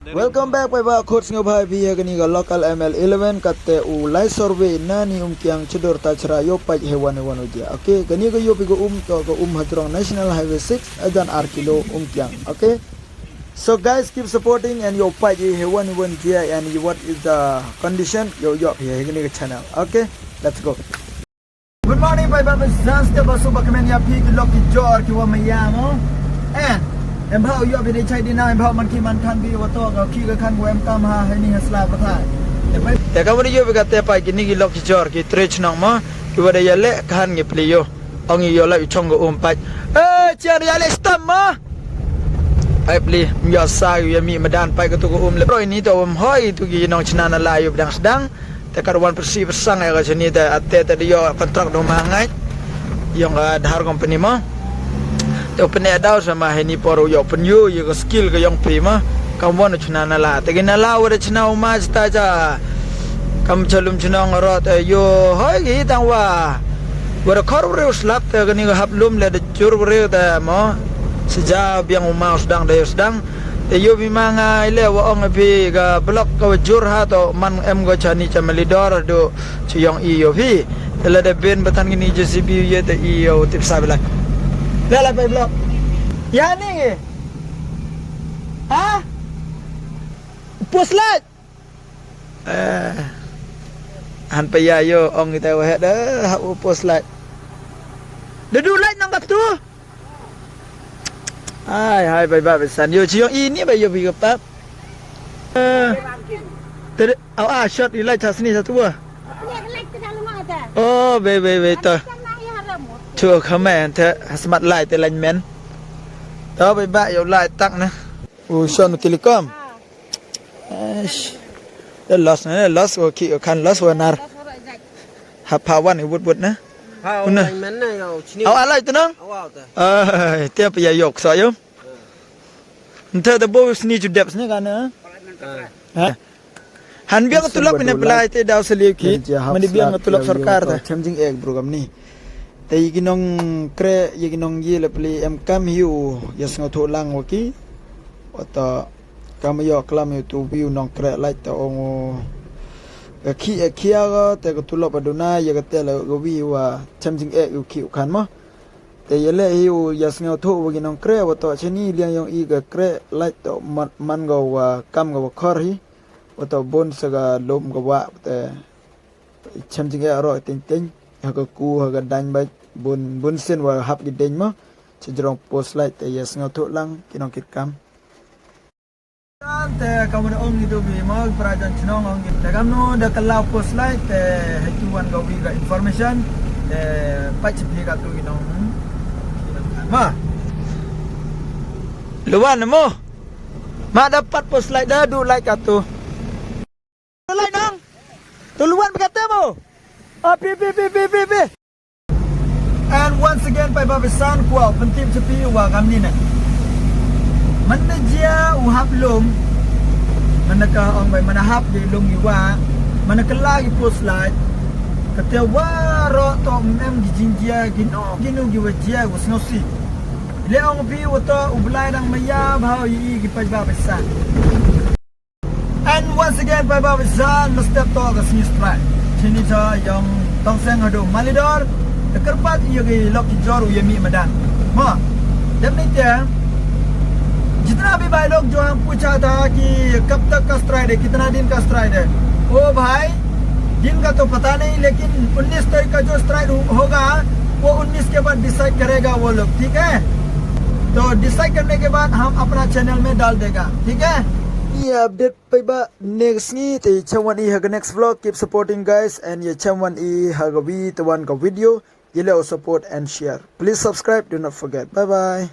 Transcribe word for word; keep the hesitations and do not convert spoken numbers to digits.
Welcome back, paidbah khot sngewbha phi ha kani ka local M L eleven, kate u lai survey na ni Umkiang Chador Tachra yow pait hewan hewan u jia. Okay, kani ka yow phi ka um to ka um hajrong National Highway six, ajan ar kilo Umkiang. Okay. So guys, keep supporting and yow pait hewan hewan jia and what is the condition, yow yoh phi ha kani ka channel. Okay, let's go. Good morning, paidbah, bad san step ba su ba kmen ya phi ki lok ki jor ki wa maya mo. And em bha u yoh phi de chai di na, em bha man ki man khan phi wa to ka ki ka khan wa em kam ha, ha ni ha sla ba tha. Te ka wa yoh phi kate pait kini ki lok ki jor ki tre chnong mo, ki wa de ya le khan ngi pli yoh. Ong i yoh la u chong ka um pait. Eh, chiang ya le stam mo. Pait pli, yoh sa yoh ya mi madan pait ka tu ka um le. Roi ni to um hoi tu ki nong chna na la yoh dang sdang. Te ka wan persi persang ya ka chini te ate te dio kontrak do ma ngai. Yong ka dhar company mo. Te pene daw sama heni por yoh pen yoh ya ka skill ka yong phi mo. Kam wan chna na la. Te ki na la wa de chna u ma chta cha. Kam chalum chnong ro te yoh hoi ki tang wa. Wa de khor re slap te kani ka hap lum le de jur re te mo. Sija biang u ma sdang de sdang. Te yoh phi ma ngai le wa ong phi ka block ka wa jur ha to man em ko chani cha Malidor do chi yong i yoh phi. Te la de ben batan kini J C B ye te i yoh tip sa bilai. Le la pe block. Ya ni ngi. Ha? Post light. Eh. Han pa ya yoh ong kita wa he de ha u post light. De du light nong kap tu. Hai, hai, bai, bai, bai, san. Yoh, chi yong i ni bai yoh phi ka pap. Eh, te, au, ah, shot i lai chas ni sa tu wa. Oh, bai, bai, bai, to. Chu khamen te, ha smat lai te lain men. To, bai, bai, yoh lai tak na. U shot u telecom. Eish. Te loss na, loss wa ki, kan loss wa nar. Hap ha wan i wut wut na. Ha, una. Online man na, yow, chini. Au, alai tu nang? Au, au, ta. Ai, te pa ya yok sa yo. Nte te bo sni ju dep sni kan, ha? Ah. Ha? Han biang tulop ina pelai te daw seliu ki. Mani biang tulop sorkar ta. Chem jing ek bro kam ni. Te i ki nong kre, i ki nong ye le peli em kam hiu, ya sngewthuh lang wa ki. Wa ta Kam yoh klam yoh tu wi u nong kreh lait ta ong u. Ka khi e khia ka te ka tulop a duna ya ka te la ka wi wa chem jing e u khi u khan mo. Te ya le hi u ya sngewthuh wa ki nong kreh wa toh chini liang yong i ka kreh lait ta man, man ka wa kam ka wa khor hi. Wa toh bun sa ka lum ka wa te chem jing e ro ting ting. Ha ka ku ha ka dang ba bun bun sin wa hap ki ding mo. Chajrong post lait te ya sngewthuh lang ki nong kit kam. Te ka wan ong i tu bi mo, para jan chnong ong i. Te kam nu da ka lau post lait, te hei tu wan ka wi ka information, te pait chi phi ka tu ki nong. Ma. Luan mo. Ma da pat post lait da du lait ka tu. Lait nong. Tu luan bi ka te mo. Ah, pi, pi, pi. And once again, pait ba bisan kwah pyntip cha phi wa kam ni ne. Man na jia u hap lum, man na ka ong bai man na hap di lum i wa, man na ka la i post lait, ka te wa ro to mem gi jingjia gi no gi no gi wa jia wa sngewsih. Le ong phi wa to u Blai dang maya bha i i gi pait ba bisan. And once again, pait ba bisan, ma step to ka sngi strike. Chini cha yong Tongseng hadu Malidor, te kyrpad ya ki lok ki jor u ya mih madan. Ma, dem ni te, jitna bhi bhai log jo hum pucha tha ki kab tak ka strike hai, kitna din ka strike hai. O bhai, din ka to pata nahi, lekin unnis tarik ka jo strike ho-, hoga, wo unnis ke baad decide karega wo log, theek hai? To decide karne ke baad hum apna channel mein dal dega, theek hai? Ye update pait ba next ngi te chem wan i ha ka next vlog. Keep supporting guys and ya chem wan i ha ka wi te wan ka video. Ya le o support and share. Please subscribe, do not forget. Bye bye.